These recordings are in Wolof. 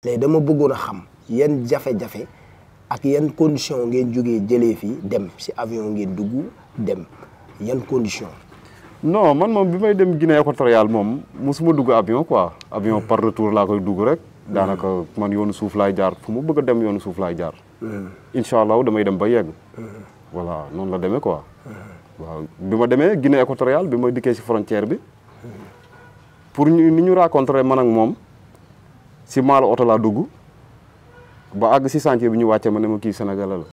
léegi dama bëggoon a xam yan jafe-jafe ak yan condition ngeen jógee jëlee fii dem si avion ngeen dugg dem yan condition. non man moom bi may dem Guinée équatoriale moom mosuma dugg avion quoi avion par retour laa koy dugg rek daanaka man yoonu suuf laay jaar fu mu bëgg a dem yoonu suuf laay jaar incha allah damay dem ba yegg voilà noonu la demee quoi waaw bi ma demee Guinée équatoriale bi ma dikkee si frontière bi pour ni ñu rencontré man ak moom si maalo oto laa dugg ba àgg si chantier bi ñu wàcce ma ne ma kii Sénégalais la.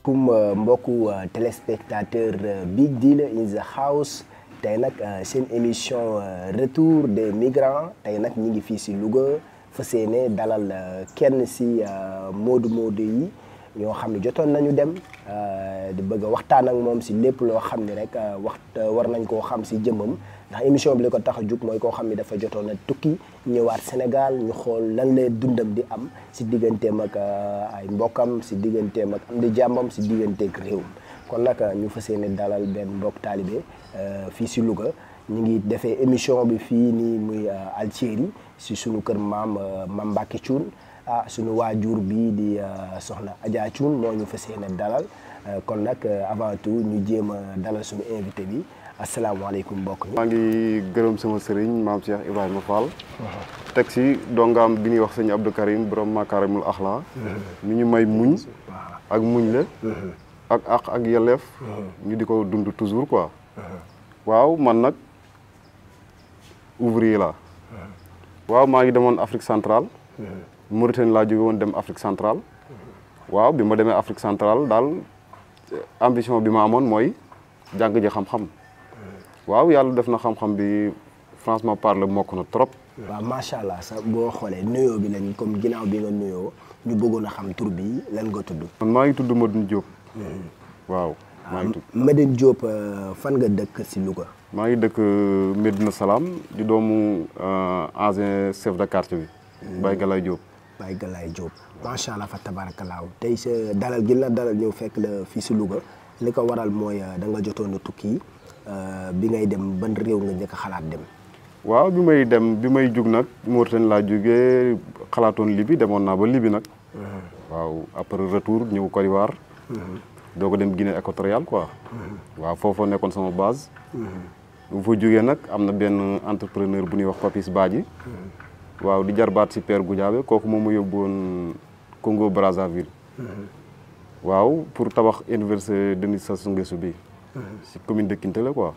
kum mbokku téléspectateur Big Deal in the house tey nag seen émission retour des migrants tey nag ñi ngi fii si Louga fas yéene dalal kenn si moodu yi ñoo xam ne jotoon nañu dem di bëgg a waxtaan ak moom si lépp loo xam ne rek war nañ koo xam si jëmmam ndax émission bi li ko tax a jug mooy koo xam ne dafa jotoon a tukki ñëwaat Sénégal ñu xool lan lay dundam di am si digganteem ak ay mbokkam si digganteem ak am di jàmbam si digganteeg réewum kon nag ñu fas yéene dalal benn mbokk taalibe fii si Louga ñu ngi defee émission bi fii nii muy Algérie si sunu kër maam Mbacke Thioune sunu waajur bi di soxna Adja Thioune moo ñu fas yéene dalal kon nag avant tout ñu jéem a dalal suñu invité bi asalaamaaleykum mbokk mi. maa ngi gërëm sama sëriñ maam Cheikh Ibrahima Fall. teg si dongaam bi ñuy wax sëñ Abdou Karim borom Makarimul Axlaa. mi ñu may muñ. ak muñ le ak yelleef. ñu di ko dund toujours quoi. waaw man nag ouvrier la waaw maa ngi demoon Afrique centrale. Mauritanie laa jóge woon dem Afrique centrale. waaw bi ma demee Afrique centrale daal ambition bi ma amoon mooy jàng ji xam-xam. waaw yàlla def na xam-xam bi franchement parle mokk na trop. waaw macha allah sax boo xoolee nuyoo bi lañ comme ginnaaw bi nga nuyoo ñu bëggoon a xam tur bi lan nga tudd. man maa ngi tudd Medoune Diop. waaw maa ngi tudd Medoune Diop fan nga dëkk si Louga. maa ngi dëkk Medina Salaam di doomu ancien chef de quartier bi. Baye Galaye Diop. Baye Galaye Diop macha allah fa tabaarakalaaw tey sa dalal gi la dalal ñëw fekk la fii si Louga li ko waral mooy da nga jotoon a tukki bi ngay dem ban réew nga njëkk a xalaat dem. waaw bi may jug nag Mauritanie laa jógee xalaatoon Libye demoon naa ba Libye nag. waaw après retour ñëw Côte d'Ivoire. doo ko dem Guinée équatoriale quoi. waaw foofu nekkoon sama base. bu fa jógee nag am na benn entrepreneur bu ñuy wax Papis Badji. waaw di jarbaat si Père Goudiaby kooku moom ma yóbbu woon Congo Brazzaville. waaw pour tabax université Denis Sassou Nguesso bi. si commune de Kintele quoi.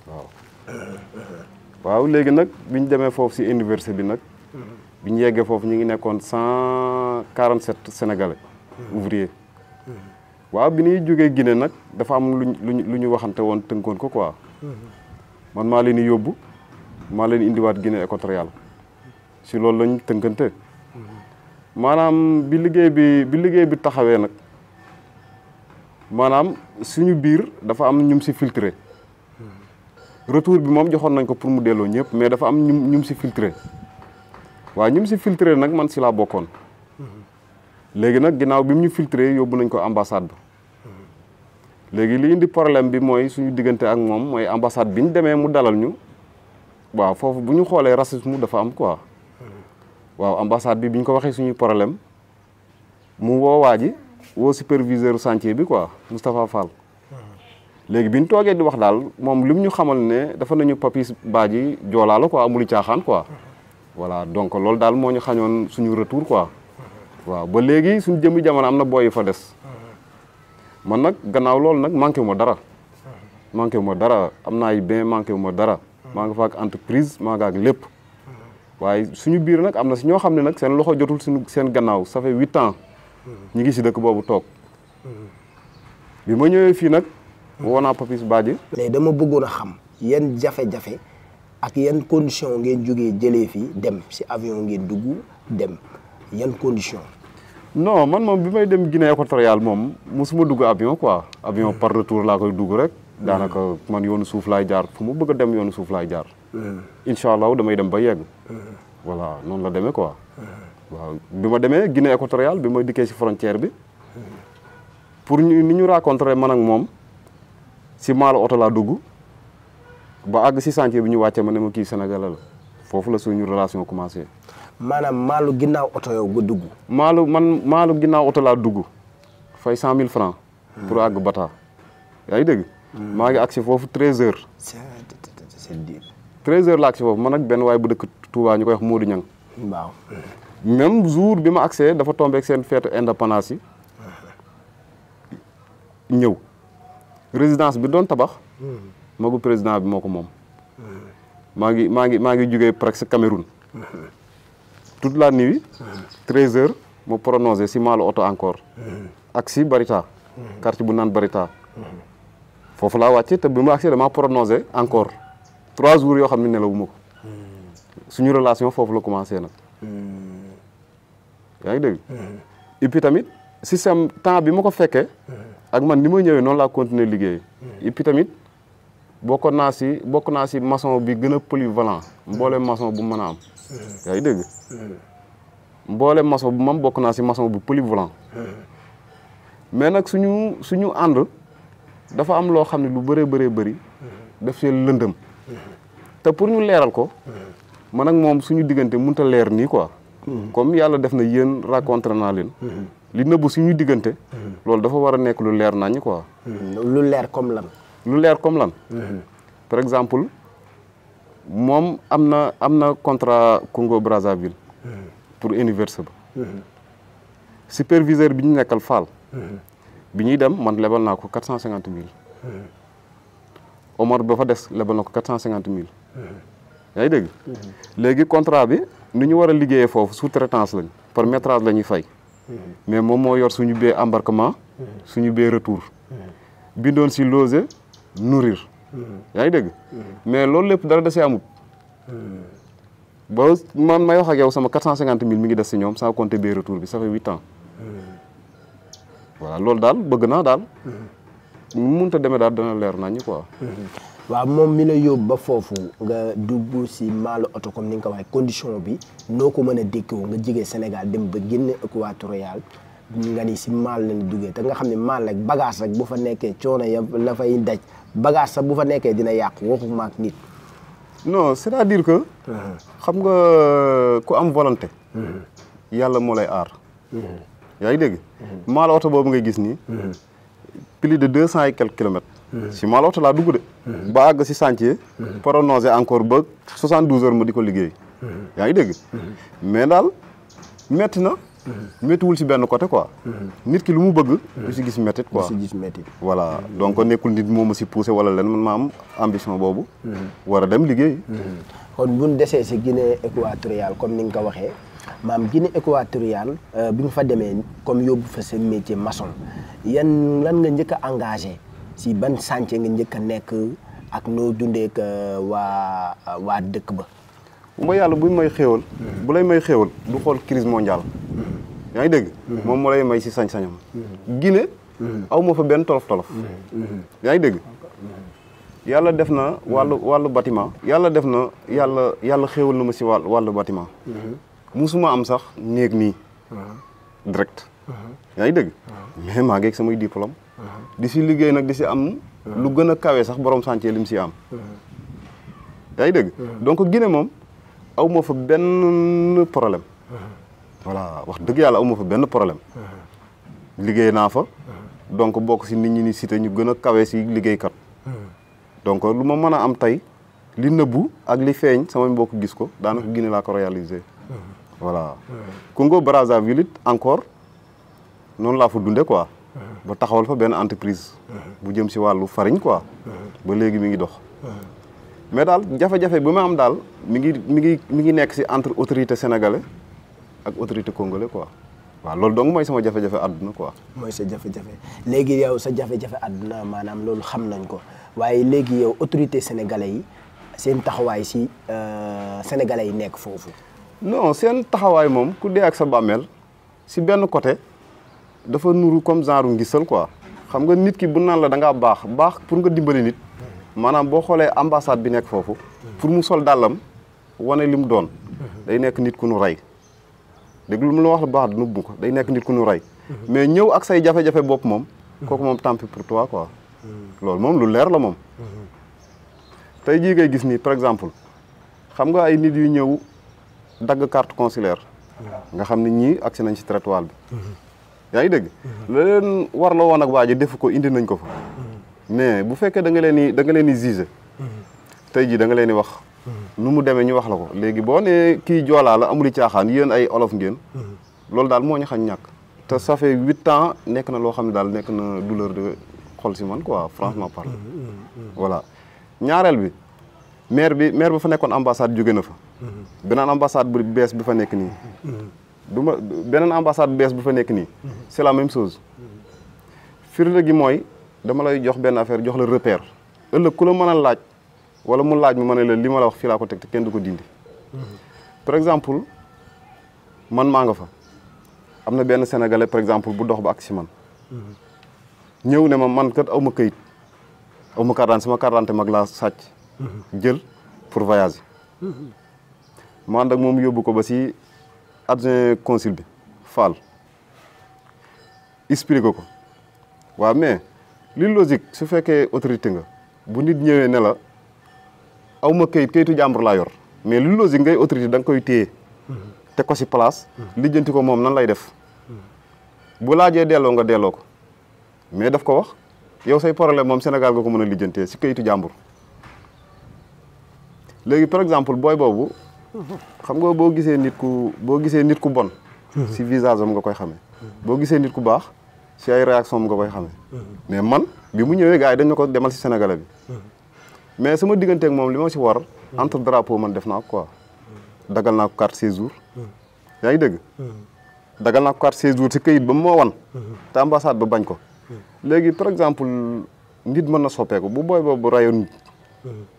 waaw. waaw léegi nag bi ñu demee foofu si université bi nag. bi ñu yeggee foofu ñu ngi nekkoon 147 sénégalais. ouvrier. waaw bi ñuy jógee Guinée nag dafa am lu ñu waxante woon tënkoon ko quoi. man maa leen di yóbbu maa leen indiwaat Guinée équatoriale. si loolu lañ tënkante. maanaam bi liggéey bi taxawee nag maanaam suñu biir dafa am ñum si filtré. retour bi moom joxoon nañ ko pour mu delloo ñëpp mais dafa am ñum si filtré. waaw ñum si filtré nag man si laa bokkoon. léegi nag ginnaaw bi mu ñu filtré yóbbu nañ ko ambassade ba. léegi li indi problème bi mooy suñu diggante ak moom mooy ambassade bi ñu demee mu dalal ñu. waaw foofu bu ñu xoolee racisme dafa am quoi. waaw ambassade bi ñu ko waxee suñuy problème mu woowaa ji woo superviseur chantier bi quoi Moustapha Fall. léegi bi ñu toogee di wax daal moom li mu ñu xamal ne dafa nañu Papis Badji joolaa la quoi amul caaxaan quoi. voilà donc loolu daal moo ñu xañoon suñu retour quoi. waaw ba léegi suñu jëmmi jamono am na booy yu fa des. man nag gannaaw loolu nag manqué wu ma dara. manqué wu ma dara am na ay bien manqué wu ma dara. maa nga fa ak entreprise maa nga ak lépp. waaye suñu biir nag am na si ñoo xam ne nag seen loxo jotul suñu seen gannaaw ça fait 8 ans. ñi ngi si dëkk boobu toog. bi ma ñëwee fii nag. woo naa Papis Badji. léegi dama bëggoon a xam yan jafe-jafe ak yan condition ngeen jógee jëlee fii dem si avion ngeen dugg dem yan condition. non man moom bi may dem Guinée équatoriale moom mosuma dugg avion quoi avion par retour laa koy dugg rek. daanaka man yoonu suuf laay jaar fu mu bëgg a dem yoonu suuf laay jaar. incha allah damay dem ba yegg. voilà noonu la demee quoi. waaw bi ma demee Guinée équatoriale bi ma dikkee si frontière bi. pour ni ñu rencontré man ak moom si maalu oto laa dugg ba àgg si chantier bi ñu wàcce ma ne ma kii Sénégalais la foofu la suñu relation commencé. maanaam maalu ginnaaw oto yow nga dugg. maalu ginnaaw oto laa dugg fay 100 000 francs pour àgg Bata. yaa ngi dégg. maa ngi agsi foofu 13h. c'est dur. 13h laa agsi foofu man ak benn waay bu dëkk Touba ñu koy wax Modou Niang. waaw. même jour bi ma agsee dafa tombé ak seen fête indépendance yi ñëw résidence bi doon tabax. magu président bi moo ko moom. maa ngi jugee presque Cameroun. toute la nuit. 13h ma prononcé si maalu oto encore. ak si Barita. quartier bu naan Barita. foofu laa wàcce te bi ma agsee damaa prononcé encore 3 jours yoo xam ne nelawuma ko. suñu relation foofu la commencé nag. yaa ngi dégg. et puis tamit système temps bi ma ko fekkee. ak man ni ma ñëwee noonu laa continuer liggéey. et puis tamit bokk naa si maçon bi gën a polyvalent. mbooleem maçon bu mën a am. yaa ngi dégg. mbooleem maçon bu mam bokk naa si maçon bu polyvalent. mais nag suñu ànd dafa am loo xam ne lu bëree bëri. daf see lëndëm. te pour ñu leeral ko. man ak moom suñu diggante mënut a leer nii quoi. comme yàlla def na yéen rencontré naa leen. li nëbbu suñu diggante. loolu dafa war a nekk lu leer naññ quoi. lu leer comme lan. lu leer comme lan. par exemple moom am na contrat Congo Brazzaville. pour université ba. superviseur bi ñu nekkal Fall. bi ñuy dem man lebal naa ko 450 000. Omar ba fa des lebal na ko 450 000. yaa ngi dégg. léegi contrat bi ni ñu war a liggéeyee foofu sous-traitance lañ par métrage la ñuy fay. mais moom moo yor suñu bee embarquement. suñu bee retour. bindoon si loger nourrir. yaa ngi dégg. mais loolu lépp dara da see amut. ba man may wax ak yow sama 450 000 mi ngi des si ñoom sans compter bee retour bi ça fait 8 ans. voilà loolu daal bëgg naa daal. mu mënut a demee daal dana leer nañu quoi. waaw moom mi la yóbbu ba foofu nga dugg si maalu oto comme ni nga ko waxee condition bi noo ko mën a dékkoo nga jigee Sénégal dem ba Guinée équatoriale nga ni si maal lañ duggee te nga xam ne maal rek bagage rek bu fa nekkee coono ya la fay daj bagage sax bu fa nekkee dina yàqu waxuma ak nit. non c'est-à-dire que. xam nga ku am volonté. yàlla moo lay aar. yaa ngi dégg. maalu oto boobu ngay gis nii. plus de 200 et quelques kilomètres. si maalu oto laa dugg de. ba àgg si chantier. prononcé encore ba 72 heures ma di ko liggéey. yaa ngi dégg. mais daal métti na. méttiwul si benn côté quoi. nit ki lu mu bëgg. du si gis méttit quoi du si gis méttit. voilà donc nekkul nit moo ma si poussé wala leen man ma am ambition boobu. war a dem liggéey. kon bu ñu desee si Guinée équatoriale comme ni nga ko waxee maam Guinée équatoriale bi nga fa demee comme yóbbu fa sa métier maçon yan lan nga njëkk a engagé si ban chantier nga njëkk a nekk ak noo dundee ak waa dëkk ba. bu ma yàlla bu may xéewal. bu lay may xéewal du xool crise mondiale. yaa ngi dégg. moom moo lay may si sañ-sañam. Guinée. aw ma fa benn tolof-tolof. yaa ngi dégg. yàlla def na wàllu bâtiment. yàlla def na yàlla xéewal na ma si wàllu bâtiment. musuma am sax néeg nii. direct. yaa ngi dégg. mais maa ngi ak samay diplôme. di si liggéey nag di si am. lu gën a kawe sax borom chantier li mu si am. yaa ngi dégg. donc Guinée moom aw ma fa benn problème. voilà wax dëgg yàlla aw ma fa benn problème. liggéey naa fa. donc bokk si nit ñi ni cité ñu gën a kawe si liggéeykat. donc lu ma mën a am tey li nëbbu ak li feeñ sama mbokk gis ko daanaka Guinée laa ko réalisé. voilà Congo Brazzaville it encore noonu laa fa dunde quoi. ba taxawal fa benn entreprise. bu jëm si wàllu farine quoi. ba léegi mi ngi dox. mais daal jafe-jafe bi ma am daal mi ngi nekk si entre autorité sénégalais ak autorité congolais quoi. waaw loolu donc mooy sama jafe-jafe àdduna quoi. mooy sa jafe-jafe léegi yow sa jafe-jafe àdduna maanaam loolu xam nañ ko waaye léegi yow autorité sénégalais yi seen taxawaay si sénégalais yi nekk foofu. non seen taxawaay moom ku dee ak sa bàmmeel si benn côté dafa nuru comme genre ngisal quoi. xam nga nit ki bu naan la da ngaa baax pour nga dimbali nit. maanaam boo xoolee ambassade bi nekk foofu. pour mu sol dàllam wane li mu doon. day nekk nit ku nu rey. dégg lu mu la wax la baax du nubbu ko day nekk nit ku nu rey. mais ñëw ak say jafe-jafe bopp moom kooku moom tant pis pour toi quoi. loolu moom lu leer la moom. tey jii ngay gis nii par exemple xam nga ay nit yu ñëw dagg carte consulaire. nga xam ne ñii agsi nañ ci trottoir bi. yaa ngi dégg. la leen war la woon ak waa ji defu ko indi nañ ko fa. mais bu fekkee da nga leen di juger. tey jii da nga leen di wax. nu mu demee ñu wax la ko léegi boo nee kii joolaa la amul caaxaan yéen ay olof ngeen. loolu daal moo ñu xañ ñàkk. te ça fait 8 ans nekk na loo xam ne daal nekk na douleur de xol si man quoi franchement parler. voilà ñaareel bi maire ba fa nekkoon ambassade jóge na fa. beneen ambassade bu bees bi fa nekk nii. beneen ambassade bu bees bi fa nekk nii. c'est la même chose. firnde gi mooy dama lay jox benn affaire jox la repère. ëllëg ku la mën a laaj wala mu laaj mu mën a la li ma la wax fii laa ko teg te kenn du ko dindi. par exemple man maa nga fa. am na benn sénégalais par exemple bu dox ba ak si man. ñëw ne ma man kat aw ma këyit aw ma carte d'identité sama carte d'identité mag laa sàcc. jël pour voyager. ma ànd ak moom yóbbu ko ba si adjoint consul bi Fall. expliqué ko waaw mais li logique su fekkee autorité nga bu nit ñëwee ne la aw ma këyitu jàmbur laa yor mais li logique ngay autorité da nga koy téye. teg ko si place. lijjanti ko moom nan lay def. bu laajee delloo nga delloo ko mais daf ko wax yow say problème moom Sénégal nga ko mën a lijjantee si këyitu jàmbur. léegi par exemple booy boobu xam nga boo gisee nit ku bon. si visage am nga koy xamee. boo gisee nit ku baax si ay réaction am nga koy xamee. mais man bi mu ñëwee gars yi dañ na ko demal si Sénégalais bi. mais sama digganteeg moom li ma si war. entre drapeau man def naa ko quoi. dagal naa ko carte séjour. yaa ngi dégg. dagal naa ko carte séjour si këyit ba mu moo wan. te ambassade ba bañ ko. léegi par exemple nit mën na soppeeku bu booy boobu rayoon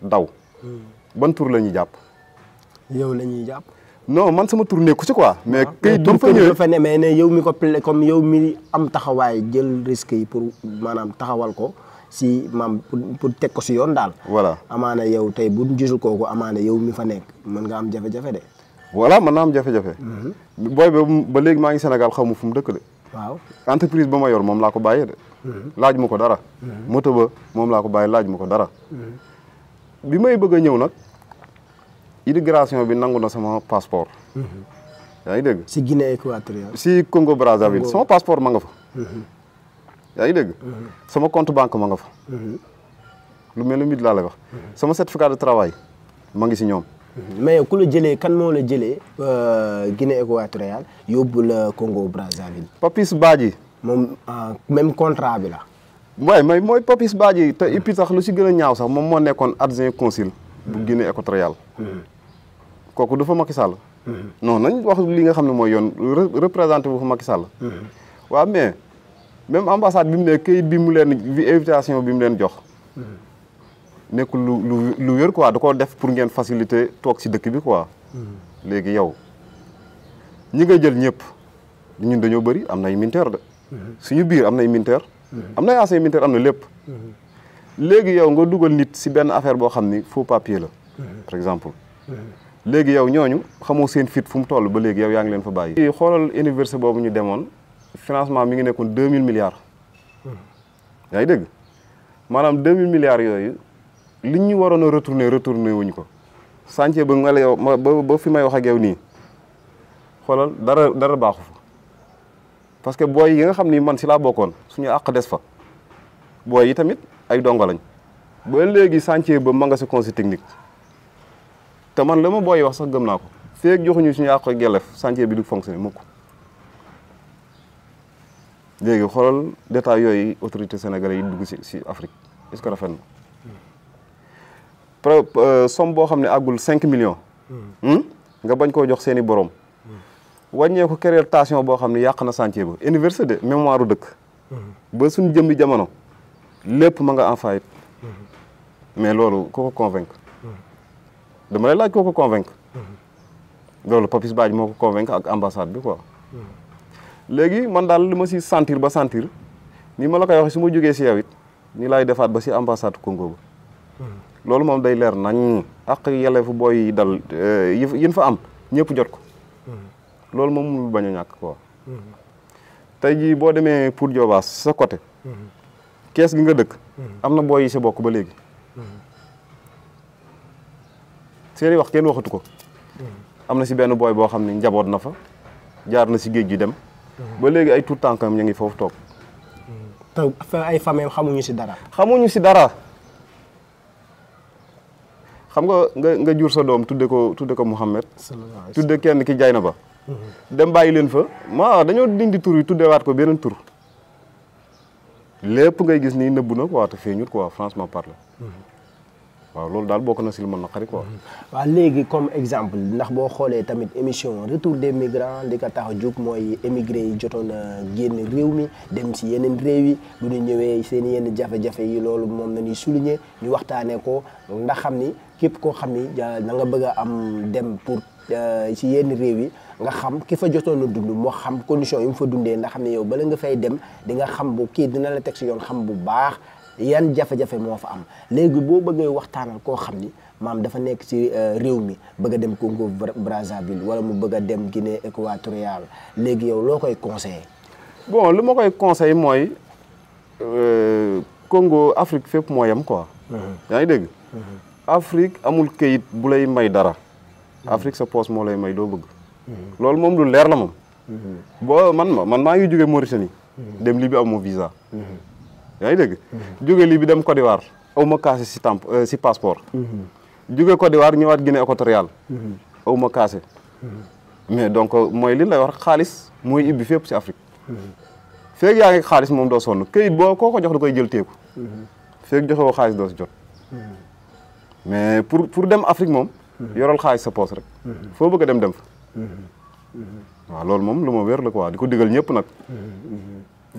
daw. ban tur la ñuy jàpp. yow la ñuy jàpp. non man sama tur nekku ci quoi. mais këyit bu fa ñëwee fa ne mais ne yow mi ko comme yow mi am taxawaay jël risque yi pour maanaam taxawal ko si maam pour teg ko si yoon daal. voilà amaana yow tey bu ñu gisul kooku amaana yow mi fa nekk mën nga am jafe-jafe de. voilà mën naa am jafe-jafe. booy ba léegi maa ngi Sénégal xaw ma fu mu dëkk de. waaw entreprise ba ma yor moom laa ko bàyyee de. laaj ma ko dara. moto ba moom laa ko bàyyi laaj ma ko dara. bi may bëgg a ñëw nag immigration bi nangu na sama passeport. yaa ngi dégg. si Guinée équatoriale. si Congo Brazzaville sama passeport ma nga fa. yaa ngi dégg. sama compte banque ma nga fa. lu mel ni mit laa lay wax. sama certificat de travail ma ngi si ñoom. mais ku la jëlee kan moo la jëlee Guinée équatoriale yóbbu la Congo Brazzaville. Papis Badji. moom même contrat bi la. waaye mooy Papis Badji te et puis sax lu si gën a ñaaw sax moom moo nekkoon adjoint consul bu Guinée équatoriale. kooku du fa Macky Sall. non nañ wax li nga xam ne mooy yoon représenté bu fa Macky Sall. waaw mais même ambassade bi mu ne këyit bi mu leen invitation bi mu leen jox. nekkul lu wér quoi da koo def pour ngeen faciliter toog si dëkk bi quoi. léegi yow ñi nga jël ñëpp ñun dañoo bëri am na ay militaire de. suñu biir am na ay militaire. am na ay ancien militaire am na lépp. léegi yow nga dugal nit si benn affaire boo xam ni faux papier la. par exemple. léegi yow ñooñu xamoo seen fit fu mu toll ba léegi yow yaa ngi leen fa bàyyi. xoolal université boobu ñu demoon financement mi ngi nekkoon 2000 milliards. yaa ngi dégg maanaam 2000 milliards yooyu li ñu waroon a retourner wuñ ko. chantier ba nga la yow ba fi may wax ak yow nii xoolal dara baaxu fa parce que booy yi nga xam ni man si laa bokkoon suñu àq des fa booy yi tamit ay dongo lañ ba léegi chantier ba ma nga si conseil technique. te man la ma booy wax sax gëm naa ko feeg joxuñu suñu àq ak yelleef chantier bi du fonctionner mukk léegi xoolal détail yooyu autorité sénégalais yi dugg si Afrique est-ce que rafet na somme boo xam ne àggul 5 millions nga bañ koo jox seeni borom wàññee ko créer tension boo xam ne yàq na chantier ba université de mémoire u dëkk ba suñ jëmbi jamono lépp ma nga en faillite mais loolu ko convaincre dama lay laaj koo ko convaincre loolu Papis Badji moo ko convaincre ak ambassade bi quoi léegi man daal li ma si sentir ba sentir ni ma la koy waxee su ma jógee si yow it ni laay defaat ba si ambassade Congo ba loolu moom day leer nañ ak yelleefu booy dal yin fa am ñëpp jot ko loolu moom mënul bañ a ñàkk quoi tey jii boo demee pour Diobass sa côté kees gi nga dëkk am na booy yi si bokk ba léegi seeni wax kenn waxatu ko am na si benn booy boo xam ne njaboot na fa jaar na si géej gi dem ba léegi ay tout tànkam ñu ngi foofu toog te ay famille xamuñu si dara. xamuñu si dara xam nga jur sa doom tudde ko Mouhamed tudde kenn ki jaay na ba dem bàyyi leen fa dañoo dindi tur yi tuddewaat ko beneen tur lépp ngay gis nii nëbbu na quoi te feeñut quoi franchement parler waaw loolu daal bokk na si lu mën na xari quoi. waaw léegi comme exemple ndax boo xoolee tamit émission retour des migrants li ko tax a jóg mooy émigré yi jotoon a génn réew mi dem si yeneen réew yi bu ñu ñëwee seen yenn jafe-jafe yi loolu moom la ñuy souligner ñu waxtaanee ko ndax xam ni képp koo xam ni da nga bëgg a am dem pour si yenn réew yi nga xam ki fa jotoon a dund moo xam condition yi mu fa dundee ndax xam ne yow bala nga fay dem di nga xam bu kii dina la teg si yoon xam bu baax. yan jafe-jafe moo fa am léegi boo bëggee waxtaanal koo xam ni maam dafa nekk ci réew mi bëgg a dem Congo Brazzaville wala mu bëgg a dem Guinée équatoriale léegi yow loo koy conseillé. bon li ma koy conseillé mooy Congo Afrique fépp moo yem quoi. yaa ngi dégg. Afrique amul këyit bu lay may dara. Afrique sa poche moo lay may doo bëgg. loolu moom lu leer la moom. boo man maa ngi jóge Mauritanie. dem Libye amoo visa. yaa ngi dégg jóge lii bi dem Côte d'Ivoire aw ma kaase si passeport jóge Côte d'Ivoire ñëwaat Guinée équatoriale aw ma kaase mais donc mooy li lay wax xaalis mooy ibbi fépp si Afrique feeg yaa ngi xaalis moom doo sonn këyit boo koo ko jox da koy jël teeku feeg joxe woo xaalis doo si jot mais pour dem Afrique moom yoral xaalis sa poos rek foo bëgg a dem fa waaw loolu moom lu ma wér la quoi di ko digal ñëpp nag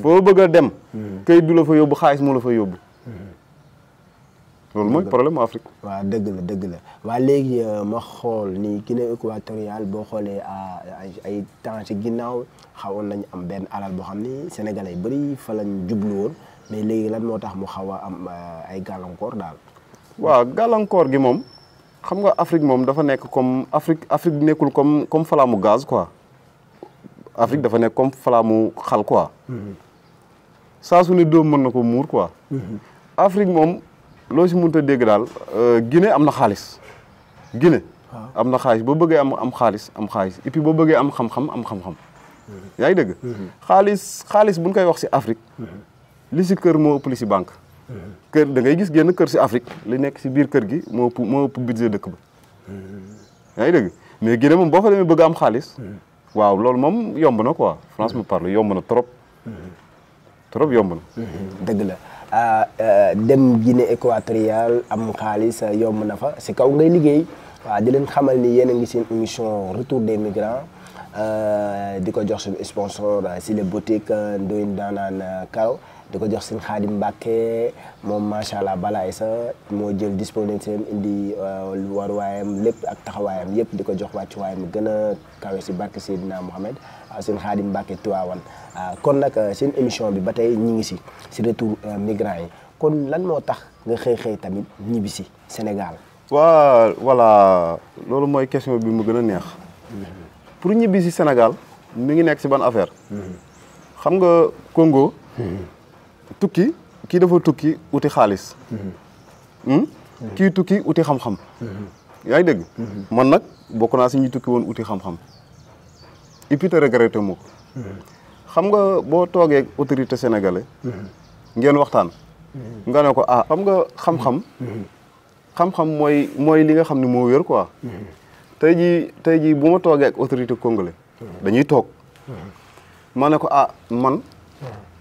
foo bëgg a dem kayit du la fa yóbbu xaalis moo la fa yóbbu loolu mooy problème Afrique. waaw dëgg la waa léegi ma xool ni Guinée équatoriale boo xoolee ay temps ci ginnaaw xawoon nañ am benn alal boo xam ni sénégalais yu bëri fa lañ jublu woon mais léegi lan moo tax mu xaw a am ay gàllankoor daal. waaw gàllankoor gi moom xam nga Afrique moom dafa nekk comme Afrique nekkul comme falaamu gaz quoi Afrique dafa nekk comme falaamu xal quoi. saa su ne doom mën na ko muur quoi. Afrique moom loo si mënut a dégg daal Guinée am na xaalis. Guinée am na xaalis boo bëggee am xaalis et puis boo bëggee am xam-xam am xam-xam. yaa ngi dégg. xaalis buñ koy wax si Afrique. li si kër moo ëpp li si banque. kër da ngay gis génn kër si Afrique li nekk si biir kër gi moo ëpp budget dëkk ba. yaa ngi dégg mais Guinée moom boo fa demee bëgg am xaalis. waaw loolu moom yomb na quoi franchement parle yomb na trop. trop yomb na. dëgg la dem Guinée équatoriale am xaalis yomb na fa si kaw ngay liggéey waaw di leen xamal ni yéen a ngi seen émission retour des migrants di ko jox suñu sponsor si les boutiques Ndoye Ndanane Kaw di ko jox seen Xaadim Mbàkke moom macha allah balaay sa moo jël disponibilité indi waruwaayam lépp ak taxawaayam yëpp di ko jox wàccuwaayam gën a kawe si barke Seydina Mohamed seen Xaadim Mbàkke Tiwaawan kon nag seen émission bi ba tey ñi ngi si retour migrants yi kon lan moo tax nga xëy tamit ñibbi si Sénégal. waa voilà loolu mooy question bi mu gën a neex. pour ñibbi si Sénégal mi ngi nekk si ban affaire. xam nga Congo. tukki kii dafa tukki uti xaalis. kii tukki uti xam-xam. yaa ngi dégg. man nag bokk naa si ñi tukki woon uti xam-xam. et puis te regretté moo ko. xam nga boo toogee ak autorité sénégalais. ngeen waxtaan. nga ne ko xam nga xam-xam. xam-xam mooy li nga xam ne moo wér quoi. tey jii bu ma toogee ak autorité congolais. dañuy toog. ma ne ko man.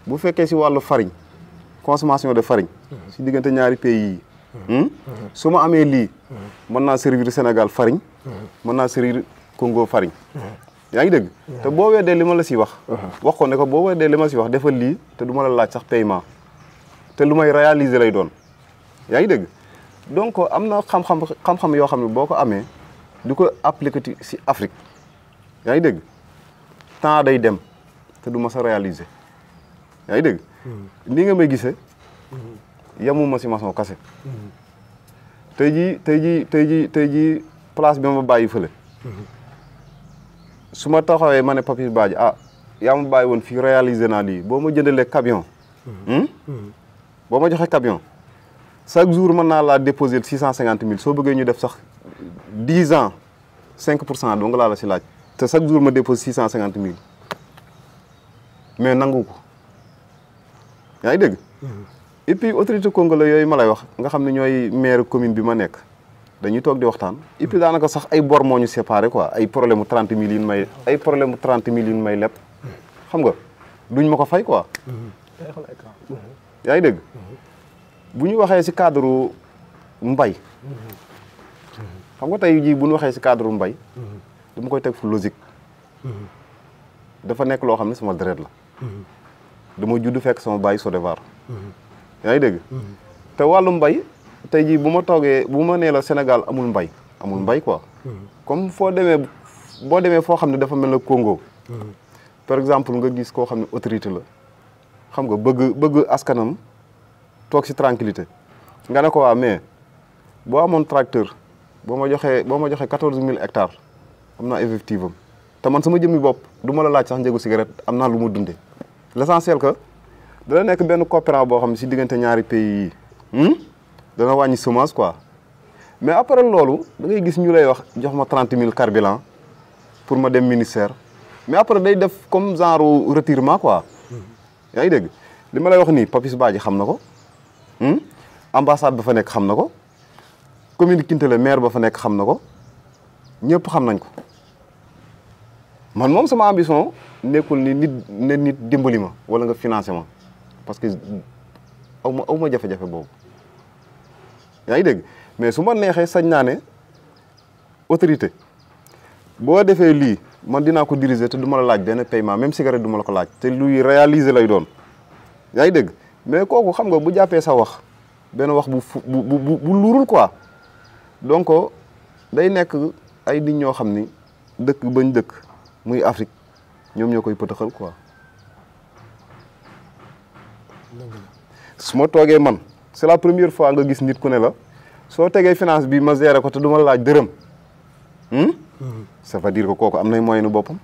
bu fekkee si wàllu farine consommation de farine. si diggante ñaari pays yi. su ma amee lii. mën naa servir Sénégal farine. mën naa servir Congo farine. yaa ngi dégg te boo weddee li ma la si wax. wax ko ne ko boo weddee li ma si wax defal lii te du ma la laaj sax paiement. te lu may réaliser lay doon. yaa ngi dégg donc am na xam-xam yoo xam ne boo ko amee du ko appliquer si Afrique. yaa ngi dégg temps day dem te du ma sa réaliser. yaa ngi dégg ni nga may gisee yamuma si maçon kase tey jii place bi ma bàyyi fële su ma taxawee ma ne Papis Badji yaa ma bàyyi woon fii réaliser naa lii boo ma jëndalee camion boo ma joxee camion chaque jour mën naa laa déposer 650 000 soo bëggee ñu def sax 10 ans 5% dong laa la si laaj te chaque jour ma dépose 650 000 mais nangu ko yaa ngi dégg. et puis autorité congolais yooyu ma lay wax nga xam ne ñooy maire commune bi ma nekk dañuy toog di waxtaan. et puis daanaka sax ay bor moo ñu séparé quoi ay problème mu 30 000 yi ñu may ay problème mu 30 000 yi ñu may lépp xam nga duñ ma ko fay quoi. yaa ngi dégg. bu ñu waxee ci cadre mbay. xam nga tey jii bu ñu waxee ci cadre mbay. dama koy teg fu logique. dafa nekk loo xam ne sama deret la. dama judd fekk sama baay Sodevar. yaa ngi dégg. te wàllu mbay tey jii bu ma toogee bu ma nee la Sénégal amul mbay quoi. comme boo demee foo xam ne dafa mel ne Congo. par exemple nga gis koo xam ne autorité la xam nga bëgg askanam toog ci tranquillité nga ne ko waa mais boo amoon tracteur boo ma joxee 14 000 hectares am naa effectif am te man sama jëmmi bopp du ma la laaj sax njëgu cigarette am naa lu ma dundee l'essentiel que dana nekk benn coopérant boo xam ne ci diggante ñaari pays yi dana wàññi semence quoi mais après loolu da ngay gis ñu lay wax jox ma 30 000 carburant pour ma dem ministère mais après day def comme genre retirement quoi yaa ngi dégg li ma lay wax nii Papis Badji xam na ko ambassade ba fa nekk xam na ko commune Kintele maire ba fa nekk xam na ko ñëpp xam nañ ko man moom sama ambition nekkul ni nit dimbali ma wala nga financé ma parce que aw ma jafe-jafe boobu yaa ngi dégg mais su ma neexee sañ naa ne autorité boo defee lii man dinaa ko diriger te du ma la laaj benn paiement même cigarette du ma la ko laaj te luy réaliser lay doon yaa ngi dégg mais kooku xam nga bu jàppee sa wax benn wax bu luurul quoi donc day nekk ay nit ñoo xam ni dëkk bañ dëkk muy Afrique ñoom ñoo koy pëtëxal quoi. su ma toogee man c'est la première fois nga gis nit ku ne la soo tegee finance bi ma gérer ko te du ma la laaj dërëm. ça veut dire que kooku am nay moyen boppam.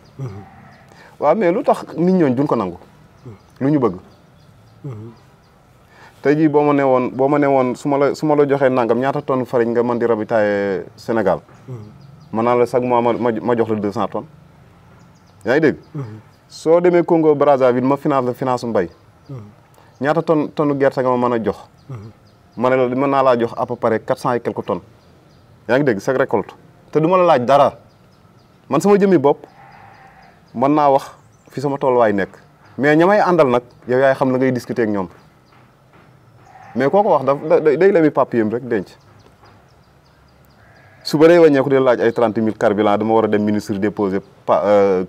waaw mais lu tax nit ñooñ duñ ko nangu. lu ñu bëgg. tey jii boo ma ne woon su ma la joxee nangam ñaata tonnes farine nga mën di ravitailler Sénégal. mën naa la chaque mois ma jox la 200 tonnes. yaa ngi dégg. soo demee Congo Brazzaville ma finance mbay. ñaata tonne gerte nga ma mën a jox. ma ne la mën naa laa jox à peu près 400 et quelques tonnes. yaa ngi dégg chaque récolte. te du ma la laaj dara man sama jëmmi bopp mën naa wax fi sama tolluwaay nekk mais ña may àndal nag yow yaay xam la ngay discuter ak ñoom mais koo ko wax day lebi papier rek denc suba day wàññeeku di laaj ay 30 000 carburant dama war a dem ministre déposer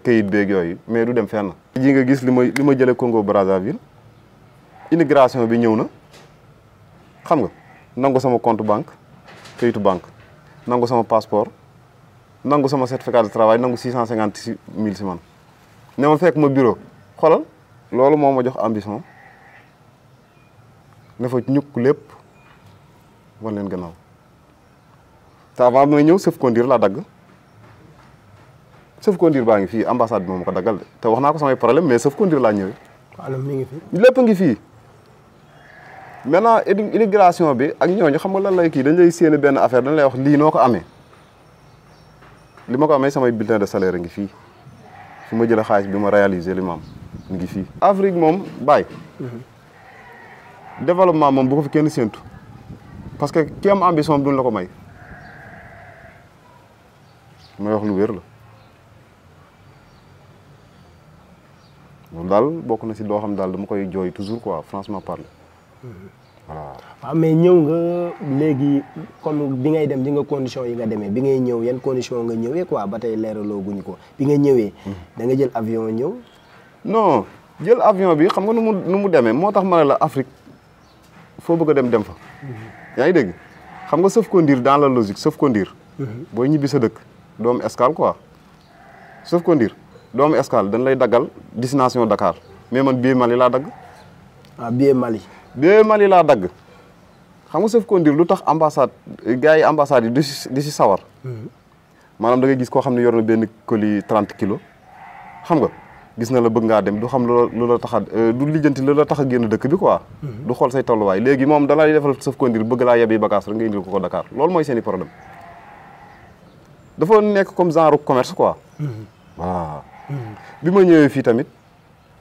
kayit beeg yooyu mais du dem fenn. ji nga gis li ma jëlee Congo Brazzaville immigration bi ñëw na xam nga nangu sama compte banque kayitu banque nangu sama passeport. nangu sama certificat de travail nangu 650 000 si man ne ma fekk ma bureau xoolal loolu moo ma jox ambition ne fa ñukk lépp wan leen gannaaw te avant may ñëw chef conduire laa dagg chef conduire baa ngi fii ambassade bi moom ma ko daggal de te wax naa ko samay problème mais chef conduire laa ñëwee. waaw mi ngi fi. lépp a ngi fii maintenant immigration bi ak ñooñu xam nga lan lay kii dañ lay séen benn affaire dañ lay wax lii noo ko amee. li ma ko amee samay bulletin de salaire ngi fii fi ma jëlee xaalis bi ma réalisé li ma am ngi fii. Afrique moom bàyyi. développement moom bu ko fi kenn séentu parce que ki am ambition duñ la ko may wax lu wér la loolu daal bokk na si loo xam daal dama koy jooy toujours quoi franchement parler. voilà. waaw mais ñëw nga léegi comme bi ngay dem di nga condition yi nga demee bi ngay ñëw yan condition nga ñëwee quoi ba tey leeraloo guñu ko bi nga ñëwee. da nga jël avion ñëw. non jël avion bi xam nga nu mu demee moo tax ma ne la Afrique foo bëgg a dem fa. yaa ngi dégg xam nga sauf conduire dans la logique sauf conduire. booy ñibbi sa dëkk doomu escale quoi sauf conduire doomu escale dañ lay daggal destination Dakar mais man billet Mali laa dagg. ah billet Mali. billet Mali laa dagg xam nga sauf conduire lu tax ambassade gars yi ambassade yi di si sawar. maanaam da ngay gis koo xam ne yor na benn colis 30 kilos xam nga gis na la bëgg ngaa dem du xam lu la tax a du lijjanti lu la tax a génn dëkk bi quoi. du xool say tolluwaay léegi moom da lay defal sëf kondir bëgg laa yebi bagage rek nga indil ko Dakar loolu mooy seen i problème dafa nekk comme genre commerce quoi. waaw. bi ma ñëwee fii tamit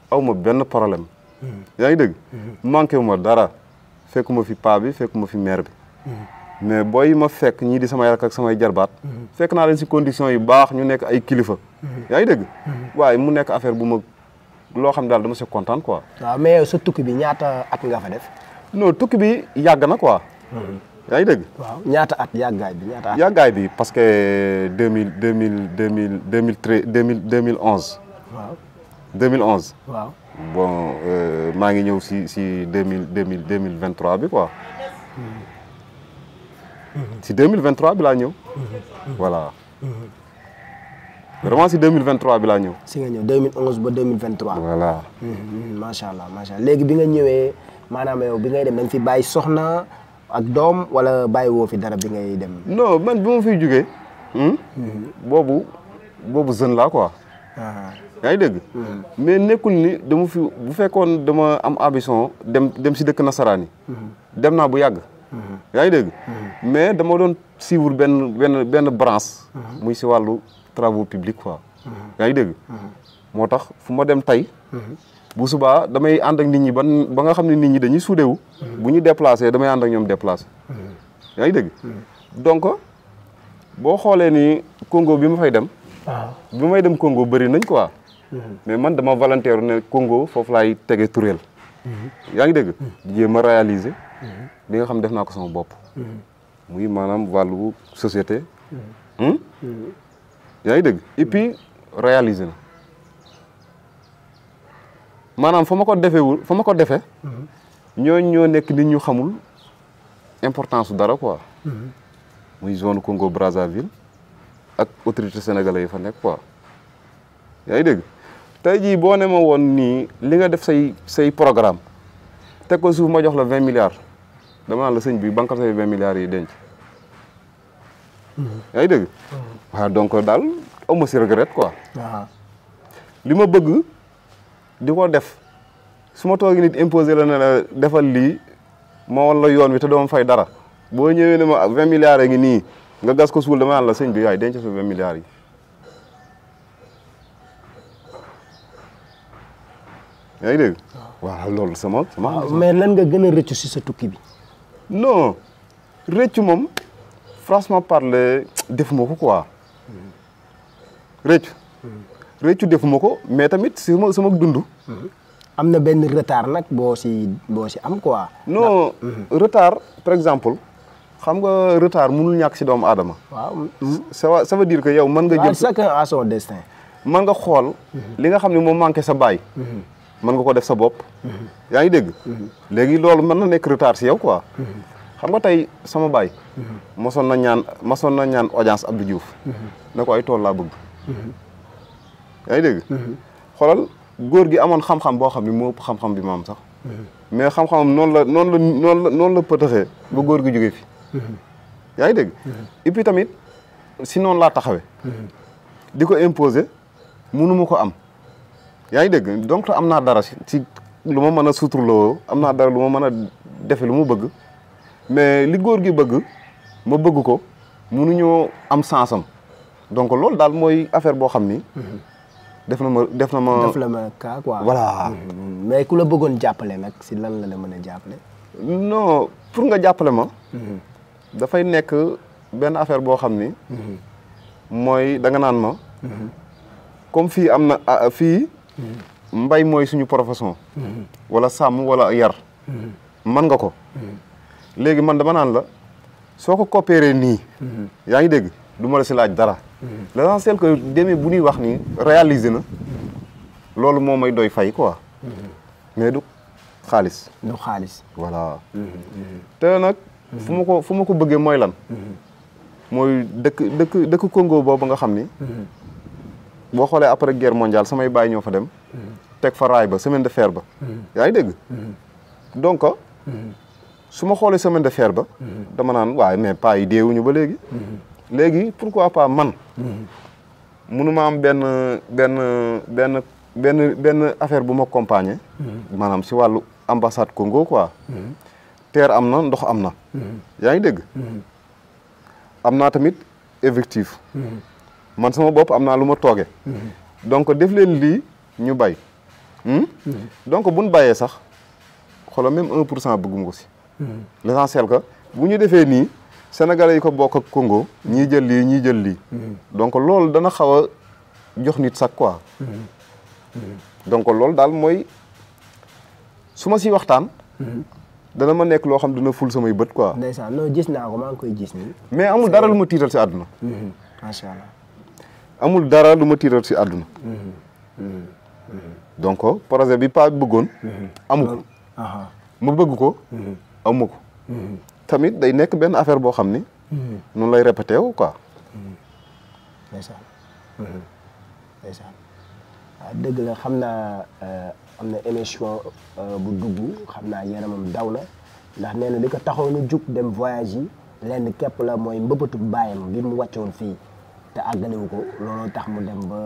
aw ma benn problème. yaa ngi dégg. manqué wu ma dara fekkuma fi paa bi fekkuma fi mère bi. mais booy ma fekk ñii di samay rak ak samay jarbaat. fekk naa leen si conditions yu baax ñu nekk ay kilifa. yaa ngi dégg. waaye mu nekk affaire bu ma loo xam daal dama si kontaan quoi. waaw mais yow sa tukki bi ñaata at nga fa def. non tukki bi yàgg na quoi. yaa ngi dégg. waaw ñaata at yàggaay bi ñaata at. yàggaay bi parce que 2011. waaw 2011. waaw. bon maa ngi ñëw si 2023 bi quoi. si 2023 bi laa ñëw. voilà. vraiment si 2023 bi laa ñëw. si nga ñëw 2011 ba 2023. voilà. macha allah macha allah léegi bi nga ñëwee maanaam yow bi ngay dem da nga fi bàyyi soxna ak doom wala bàyyi woo fi dara bi ngay dem. non man bi ma fiy jógee. boobu jeune laa quoi. yaa ngi dégg. mais nekkul ni dama fi bu fekkoon dama am ambition dem si dëkk nasaraan yi. dem naa bu yàgg. yaa ngi dégg. mais dama doon suivre benn branche. muy si wàllu travaux publics quoi. yaa ngi dégg. moo tax fu ma dem tey. bu subaa damay ànd ak nit ñi ba nga xam ne nit ñi dañuy suudewu. bu ñu déplacé damay ànd ak ñoom déplacé. yaa ngi dégg. donc boo xoolee ni Congo bi ma fay dem. bi may dem Congo bëri nañ quoi. mais man dama volontaire ne Congo foofu laay tege tureel. yaa ngi dégg. jéem a réaliser. li nga xam def naa ko sama bopp. muy maanaam wàllu société. yaa ngi dégg et puis réaliser na maanaam fa ma ko defee ñoo nekk nit ñu xamul importance su dara quoi. muy zone Congo Brazzaville ak autorité sénégalais yi fa nekk quoi. yaa ngi dégg tey jii boo ne ma woon nii li nga def say programme teg ko suuf ma jox la 20 milliards dama naan la sëñ bi bankal say 20 milliards yi denc. yaa ngi dégg. waaw donc daal aw ma si regret quoi. li ma bëgg di ko def su ma toogee nit imposé la ne la defal lii ma woon la yoon wi te doo fay dara boo ñëwee ne ma 20 milliards ngi nii nga gas ko suul dama naan la sëñ bi yaay denc sa 20 milliards yi. yaa ngi dégg. waaw loolu sama. mais lan nga gën a rëccu si sa tukki bi. non rëccu moom franchement parler defuma ko quoi. rëccu defuma ko mais tamit sama dund. am na benn retard nag boo si am quoi. non retard par exemple xam nga retard mënul ñàkk si doomu aadama. waaw ça veut dire que yow mën nga jël. chacun a son destin. mën nga xool. li nga xam ne moo manqué sa baay. mën nga ko def sa bopp. yaa ngi dégg. léegi loolu mën na nekk retard si yow quoi. xam nga tey sama baay. mosoon na ñaan audience Abdou Diouf. ne ko ay tool laa bëgg. yaa ngi dégg. xoolal góor gi amoon xam-xam boo xam ne moo ëpp xam-xam bi maam sax. mais xam-xamam noonu la pëtëxee ba góor gi jógee fi. yaa ngi dégg. et puis tamit si noonu laa taxawee. di ko imposer mënuma ko am. yaa ngi dégg donc am naa dara ci lu ma mën a suturloo am naa dara lu ma mën a defe lu mu bëgg mais li góor gi bëgg ma bëgg ko mënuñoo am sansam donc loolu daal mooy affaire boo xam ni. def na ma cas quoi. voilà. mais ku la bëggoon jàppale nag si lan la mën a jàppale. non pour nga jàppale ma. dafay nekk benn affaire boo xam ni. mooy da nga naan ma. comme fii am na fii. mbay mooy suñu profession. wala sàmm wala yar. man nga ko. léegi man dama naan la soo ko coopéré nii. yaa ngi dégg du ma la si laaj dara. l'essentiel que demee bu ñuy wax ni réalisé na loolu moo may doy fay quoi. mais du xaalis. du xaalis. voilà. te nag fu ma ko bëggee mooy lan. mooy dëkk Congo boobu nga xam ni. boo xoolee après guerre mondiale samay baay ñoo fa dem. teg fa raay ba semaine de fer ba. yaa ngi dégg. donc su ma xoolee semaine de fer ba. dama naan waaye mais pas yi deewuñu ba léegi. léegi pourquoi pas man. mënuma am benn benn affaire bu ma accompagné. maanaam si wàllu ambassade Congo quoi. terre am na ndox am na. yaa ngi dégg. am naa tamit effectif. man sama bopp am naa lu ma tooge. donc def leen lii ñu bay. donc buñ bàyyee sax xoolal même 1% bëgguma ko si. l'essentiel que bu ñu defee nii sénégalais yi ko bokk ak Congo ñii jël lii ñii jël lii. donc loolu dana xaw a jox nit sax quoi. donc loolu daal mooy su ma si waxtaan. dana ma nekk loo xam dina ful samay bët quoi. ndeysaan non gis naa ko maa ngi koy gis nii. mais amul dara lu ma tiital si àdduna. macha allah. amul dara lu ma tiital si àdduna. donc projet bi pa bëggoon. amu ko. ma bëgg ko. amu ko. tamit day nekk benn affaire boo xam ni. noonu lay répété wu quoi. ndeysaan. ndeysaan. waaw dëgg la xam naa am na émission bu dugg xam naa yaramam daw na ndax nee na li ko taxoon a jug dem voyage yi lenn képp la mooy mbëbëtu baayam bi mu wàccoon fii te àggalewu ko looloo tax mu dem ba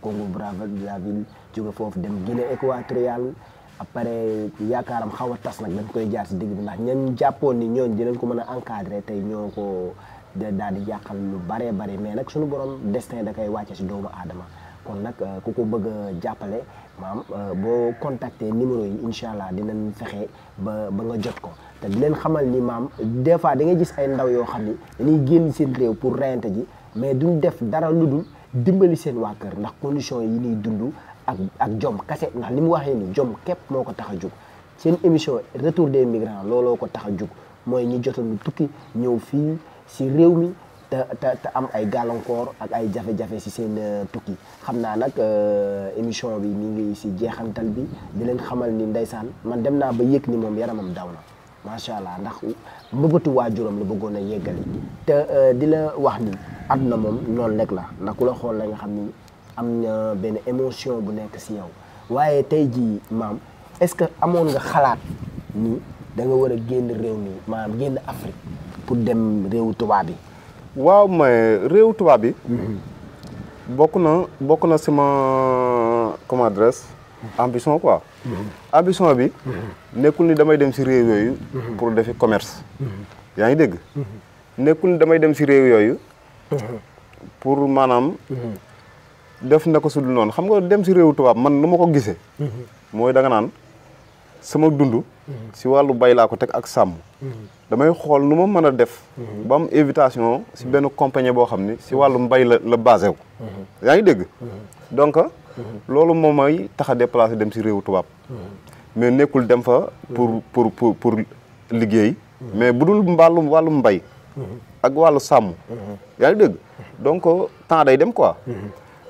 Congo Brazzaville jóge foofu dem Guinée équatoriale après yaakaaram xaw a tas nag dañ koy jaar si digg bi ndax ñeen jàppoon ni ñooñ dinañ ko mën a encadrer tey ñoo ko daal di yàqal lu baree bari mais nag suñu borom destin da koy wàcce si doomu aadama kon nag ku ko bëgg a jàppale maam boo contacter numéro yi incha allah dinañ fexe ba nga jot ko te di leen xamal ni maam des fois da ngay gis ay ndaw yoo xam ni dañuy génn seen réew pour reyante ji mais duñ def dara lu dul dimbali seen waa kër ndax condition yi ñuy dund ak jom kase ndax li mu waxee ni jom képp moo ko tax a jug seen émission retour des migrants looloo ko tax a jug mooy ñi jotoon tukki ñëw fii si réew mi te am ay gàllankoor ak ay jafe-jafe si seen tukki xam naa nag émission bi mi ngi si jeexantal bi di leen xamal ni ndeysaan man dem naa ba yëg ni moom yaramam daw na macha allah ndax mbëbëtu waajuram la bëggoon a yeggali te di la wax ni àdduna moom noonu rek la ndax ku la xool la nga xam ni am na benn émotion bu nekk si yow waaye tey jii maam est-ce que amoon nga xalaat ni da nga war a génn réew mi maanaam génn Afrique pour dem réewu tubaab bi. waaw mais réew tubaab bi. bokk na sama comment adresse ambition quoi. ambition bi. nekkul ni damay dem si réew yooyu. pour defi commerce. yaa ngi dégg. nekkul ni damay dem si réew yooyu. pour maanaam. def na ko su dul noonu xam nga dem si réewu tubaab man nu ma ko gisee. mooy da nga naan sama dund. si wàllu bay laa ko teg ak sàmm. damay xool nu ma mën a def. ba am invitation si benn compagnie boo xam ni si wàllu mbay la basé wu. yaa ngi dégg. donc loolu moom mooy tax a déplacé dem si réewu tubaab. mais nekkul dem fa pour liggéey. mais bu dul wàllu mbay. ak wàllu sàmm. yaa ngi dégg donc temps day dem quoi.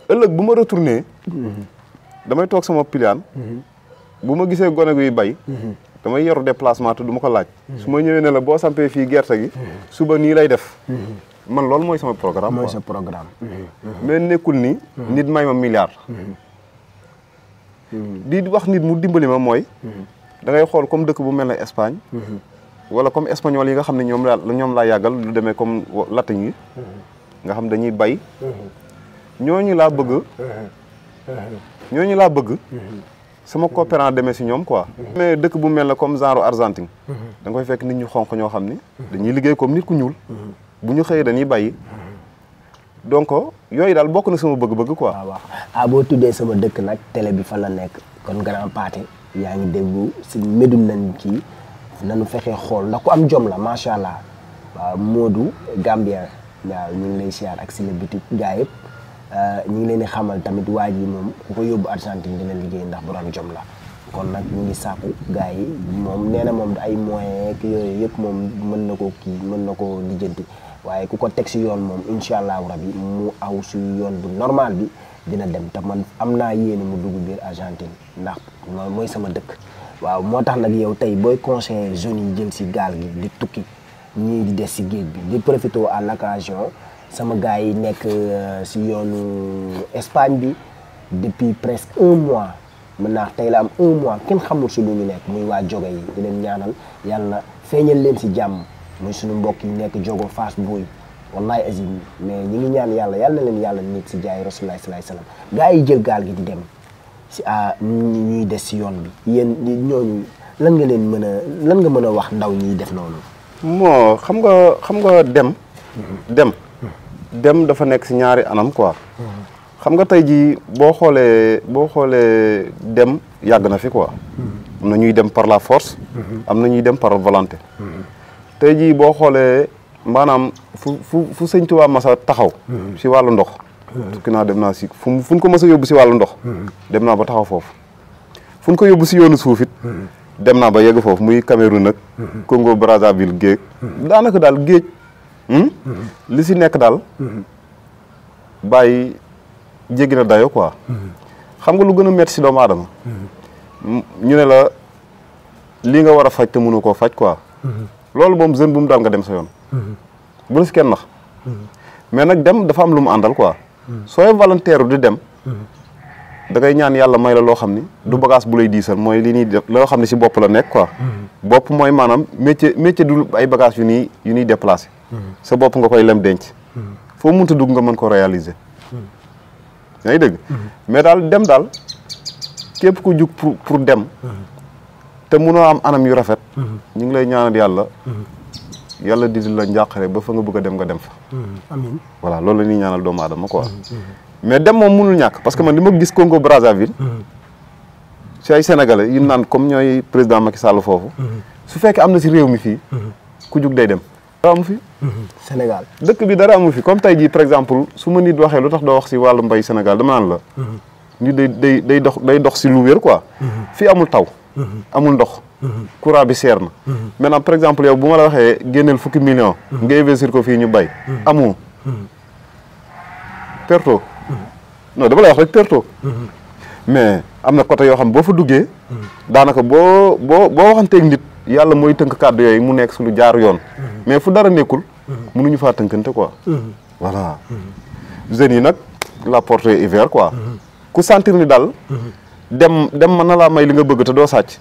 ëllëg bu ma retourné. damay toog sama pilaan. bu ma gisee gone guy bay. damay yor déplacement te du ma ko laaj. su ma ñëwee ne la boo sampee fii gerte gi. suba nii lay def. man loolu mooy sama programme. mooy sa programme. mais nekkul ni. nit may ma milliard. di wax nit mu dimbali ma mooy. da ngay xool comme dëkk bu mel ne Espagne. wala comme espagnol yi nga xam ne ñoom laa yàggal lu demee comme latin yi. nga xam dañuy bay. ñooñu laa bëgg. sama coopérant demee si ñoom quoi. mais dëkk bu mel ne comme genre Argentine. da nga koy fekk nit ñu xonq ñoo xam ni. dañuy liggéey comme nit ku ñuul. bu ñu xëyee dañuy bàyyi. donc yooyu daal bokk na sama bëgg-bëgg quoi. waaw boo tuddee sama dëkk nag télé bi fa la nekk kon Grand Pathé yaa ngi déglu si Médoune nañ kii nañu fexee xool ndax ku am jom la macha allah waaw Modou Gambien waaw ñu ngi lay siyaar ak si la bitik gaa yëpp. ñu ngi leen di xamal tamit waa ji moom ku ko yóbbu Argentine dina liggéey ndax borom jom la kon nag ñu ngi sàkku gars yi moom nee na moom ay moyens yooyu yëpp moom mën na ko lijjanti waaye ku ko teg si yoon moom incha allahu rabi mu aw si yoon bu normal bi dina dem te man am naa yéene mu dugg biir Argentine ndax mooy sama dëkk. waaw moo tax nag yow tey booy conseiller jeunes yi jël si gaal gi di tukki ñii di des si géej bi di profité à l'occasion sama gars yi nekk si yoonu Espagne bi depuis presque 1 mois maintenant tey la am 1 mois kenn xamul si lu ñu nekk muy waa joge yi di leen ñaanal yàlla feeñal leen si jàmm muy suñu mbokk yi nekk jogo Fass Boy wallahi azim mais ñi ngi ñaan yàlla na leen yàlla nit si jaay Rasulullah sallallahu alayhi wasallam gars yi jël gaal gi di dem si ñuy des si yoon bi yéen ñooñu lan nga leen mën a lan nga mën a wax ndaw ñiy def noonu. moo xam nga dem dafa nekk si ñaari anam quoi. xam nga tey jii boo xoolee dem yàgg na fi quoi. am na ñuy dem par la force. am na ñuy dem par volonté. tey jii boo xoolee maanaam fu sëñ Tuubaa masa taxaw. si wàllu ndox. tukki naa dem naa si fu ñu ko mës a yóbbu si wàllu ndox. dem naa ba taxaw foofu. fu ñu ko yóbbu si yoonu suuf it. dem naa ba yegg foofu muy Cameroun nag. Congo Brazzaville géej. daanaka daal géej. li si nekk daal. bàyyi jéggi na dayo quoi. xam nga lu gën a métti si doomu aadama. ñu ne la lii nga war a faj te mënu koo faj quoi. loolu moom jeune bu mu daal nga dem sa yoon. bu la si kenn nax. mais nag dem dafa am lu mu àndal quoi. sooy volontaire di dem. da ngay ñaan yàlla may la loo xam ni du bagage bu lay diisal mooy li ñuy def loo xam ne si bopp la nekk quoi. bopp mooy maanaam métier du ay bagage yu ñuy déplacé. sa bopp nga koy lem denc. foo mënta dugg nga mën ko réaliser. yaa ngi dégg. mais daal dem daal képp ku jug pour dem. te mënoo am anam yu rafet. ñu ngi lay ñaanal yàlla di la njàqare ba fa nga bëgg a dem nga dem fa. amiin voilà loolu la ñuy ñaanal doomu aadama quoi. mais dem moom mënul ñàkk parce que man li ma gis Congo Brazzaville. si ay sénégalais yu naan comme ñooy président Macky Sall foofu. su fekkee am na si réew mi fii. ku jug day dem. dara amu fi. Sénégal dëkk bi dara amu fi comme tey jii par exemple su ma nit waxee lu tax doo wax si wàllu mbay Sénégal dama naan la. nit day dox si lu wér quoi. fii amul taw. amul ndox. courant bi seer na. maintenant par exemple yow bu ma la waxee génneel fukki million nga investir ko fii ñu bay. amoo. perto. non dama lay wax rek perto. mais am na côté yoo xam boo fa duggee. daanaka boo waxanteeg nit yàlla mooy tënk kàddu yooyu mu nekk su lu jaar yoon. mais fu dara nekkul. mënuñu faa tënkante quoi. voilà. jeunes yi nag la porte est hiver quoi. ku sentir ni daal. dem mën na laa may li nga bëgg te doo sàcc.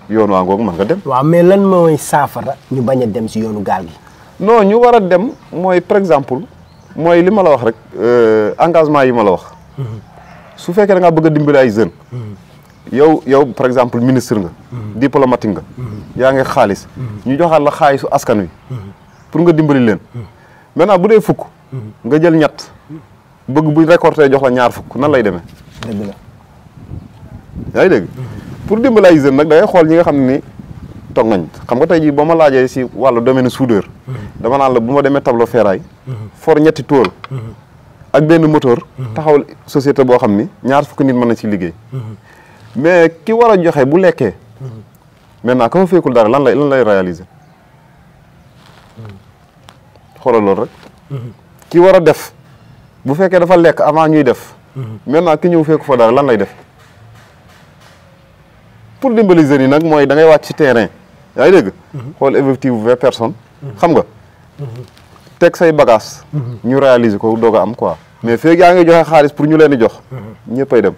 yoon waa ngoog mën nga dem. waaw mais lan mooy saafara ñu bañ a dem si yoonu gaal gi. non ñu war a dem mooy par exemple mooy li ma la wax rek engagement yi ma la wax. su fekkee da ngaa bëgg a dimbali ay jeunes. yow par exemple ministre nga. diplomatique nga. yaa ngi xaalis. ñu joxaat la xaalisu askan wi. pour nga dimbali leen. maintenant bu dee fukk. nga jël ñett. bëgg bu récolté jox la ñaar fukk nan lay demee. dëgg la. yaa ngi dégg pour dimbali ay jeunes nag da ngay xool ñi nga xam ni toog nañ xam nga tey jii boo ma laajee si wàllu domaine soudeur. dama naan la bu ma demee tableau ferraille. for ñetti tool. ak benn moteur. taxawal société boo xam ni ñaar fukki nit mën na ci liggéey. mais ki war a joxe bu lekkee. maintenant ka fa fekkul dara lan lay réaliser. xoolal loolu rek. ki war a def bu fekkee dafa lekk avant ñuy def. maintenant ki ñëw fekku fa dara lan lay def. pour dimbali jeunes yi nag mooy da ngay wàcc ci terrain yaa ngi dégg. xool effectif 20 personnes. xam nga. teg say bagage ñu réaliser ko doog a am quoi. mais feeg yaa ngi joxe xaalis pour ñu leen di jox. ñëppay dem.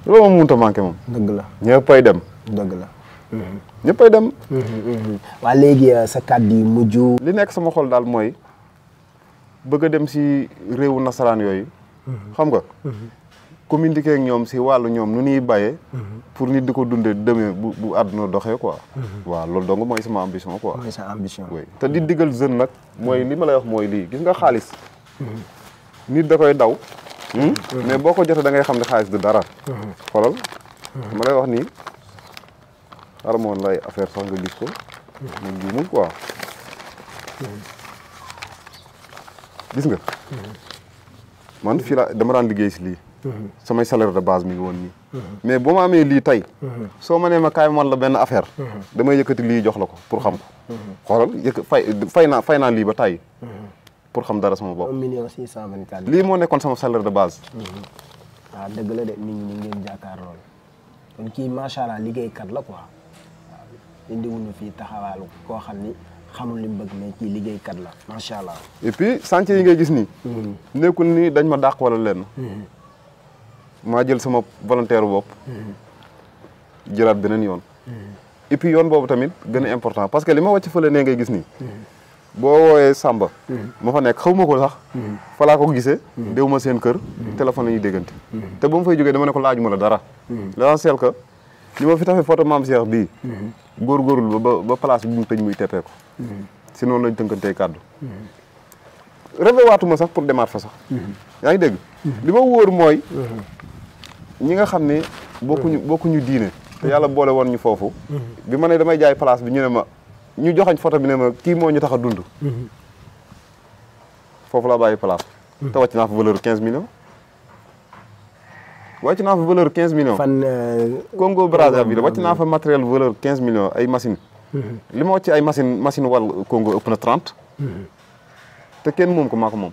loolu moom mënut a manqué moom. dëgg la ñëppay dem. dëgg la. ñëppay dem. waa léegi sa kàddu yi mujj. li nekk sama xol daal mooy bëgg a dem si réewu nasaraan yooyu. xam nga. communiquer ak ñoom si wàllu ñoom nu ñuy bàyyee. pour nit di ko dundee demee bu àdduna doxee quoi. waaw loolu dong mooy sama ambition quoi. mooy sa ambition. oui te di diggal jeune nag. mooy li ma lay wax mooy lii gis nga xaalis. nit da koy daw. mais boo ko jotee da ngay xam ne xaalis du dara. xoolal ma lay wax nii xaaral ma woon lay affaire sax nga gis ko. ñun juumul quoi. gis nga. man fii la dama daan liggéey si lii. samay salaire de base mi ngi woon nii. mais boo ma amee lii tey. soo ma nee ma kaay man la benn affaire. damay yëkkati lii jox la ko pour xam ko. xoolal fay naa lii ba tey. pour xam dara sama bopp. 1 624 000. lii moo nekkoon sama salaire de base. waaw dëgg la de nit ñi ñu ngi leen jàkkaar lool kon kii macha allah liggéeykat la quoi waaw indiwuñu fii taxawaalu koo xam ni xamul li mu bëgg mais kii liggéeykat la macha allah. et puis chantier yi ngay gis nii. nekkul ni dañ ma dàq wala lenn. maa jël sama volontaire bopp. jëlaat beneen yoon. et puis yoon boobu tamit gën a important parce que li ma wàcc fële nee ngay gis nii. boo woowee Samba ma fa nekk xaw ma ko sax fa laa ko gisee déw ma seen kër téléphone la ñuy déggante te ba mu fay jógee dama ne ko laajuma la dara l'essentiel que li ma fi tafee photo Mame Cheikh bii góorgóorlu ba place bi mu tëj muy teppee ko si noonu lañ tënkantee kàddu rêvé waatuma sax pour demaat fa sax yaa ngi dégg li ma wóor mooy ñi nga xam ne bokkuñu diine te yàlla boole woon ñu foofu bi ma ne damay jaay place bi ñu ne ma ñu joxañ photo bi ne ma kii moo ñu tax a dund foofu laa bàyyi place te wàcc naa fa valeur 15 millions wàcc naa fa valeur 15 millions fan Congo Brazzaville wàcc naa fa matériel valeur 15 millions ay machine li ma wàcc ay machine wal Congo ëpp na 30 te kenn moom ko maa ko moom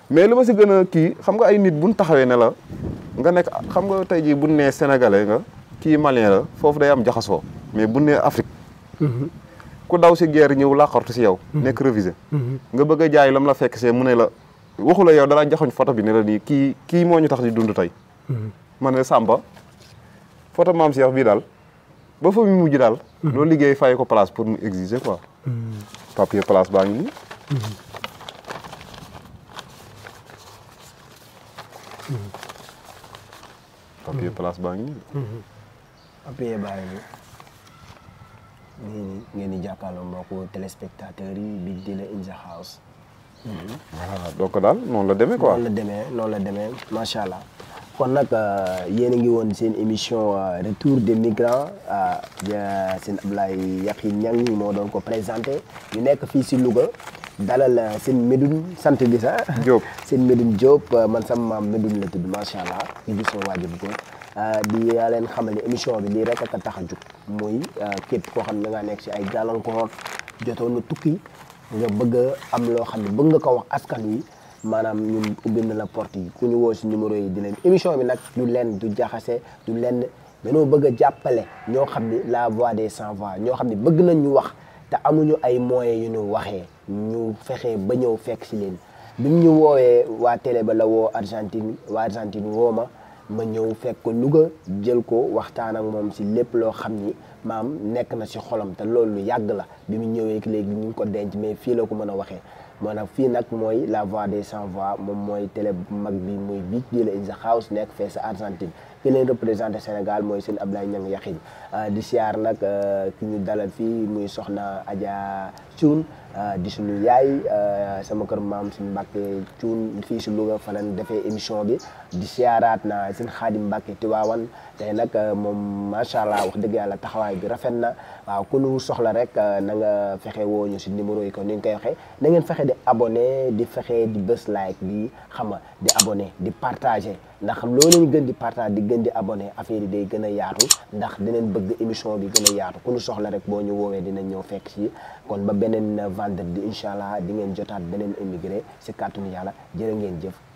mais li ma si gën a kii xam nga ay nit buñ taxawee ne la nga nekk xam nga tey jii buñ nee sénégalais nga kii malien la foofu day am jaxasoo mais buñ nee Afrique ku daw si guerre ñëw laqartu si yow nekk révisé nga bëgg a jaay lam la fekk see mu ne la waxu la yow dara joxoñ photo bi ne la nii kii moo ñu tax di dund tey ma ne Samba photo Mame Cheikh bii daal ba fa mu mujj daal loolu liggéey fay ko place pour mu exiger quoi papier place baa ngi nii papier place baa ngi nii papier baa ngi nii ngeen di jàkkaarloo mbokku téléspectateurs yi Big Deal in the house. voilà donc daal noonu la demee quoi. noonu la demee macha allah. kon nag yéen a ngi woon seen émission retour des migrants seen Ablaye Yakhine Niang moo doon ko présenté ñu nekk fii si Louga dalal seen Médoune sant bi sax. Diop seen Médoune Diop man sama maam Médoune la tudd macha allah ñu gis sama waajur bu di leen xamal ne émission bi lii rek a tax a jóg muy képp koo xam ne nga nekk si ay gàllankoor jotoon na tukki nga bëgg a am loo xam ne bëgg nga ko wax askan wi maanaam ñun ubbi na la porte yi ku ñu woo si numéro yi di leen émission bi nag du leen du jaxase du leen dañoo bëgg a jàppale ñoo xam ne la voix des sans voix ñoo xam ne bëgg nañ ñu wax te amuñu ay moyens yu ñu waxee ñu fexe ba ñëw fekk si leen bi ñu woowee waa télé ba la woo Argentine waa Argentine woo ma ñëw fekk ko Louga jël ko waxtaan ak moom si lépp loo xam ni maam nekk na si xolam te loolu lu yàgg la bi mu ñëwee léegi ñu ngi ko denc mais fii la ko mën a waxee maanaam fii nag mooy la voix des sans voix moom mooy télé bu mag bi muy Big Deal in the house nekk fee sa Argentine ki leen représenté Sénégal mooy seen Ablaye Niang Yakhine di siyaar nag ki ñu dalal fii muy soxna Adja Thioune di suñu yaay sama kër maam suñu Mbàkke Thioune fii si Louga fa lañ defee émission bi di siyaaraat na seen Xaadim Mbàkke Tiwaawan tey nag moom macha allah wax dëgg yàlla taxawaay bi rafet na waaw ku nu soxla rek na nga fexe woo ñu si numéro yi ko ni nga koy waxee na ngeen fexe di abonné di fexe di bës like di xama di abonné di partagé ndax loolu ñu gën di partage di gën di abonné affaire yi day gën a yaatu ndax dinañ bëgg émission bi gën a yaatu ku ñu soxla rek boo ñu woowee dinañ ñëw fekk si kon ba beneen vendredi incha allah di ngeen jotaat beneen immigré si kàttanu yàlla jërë ngeen jëf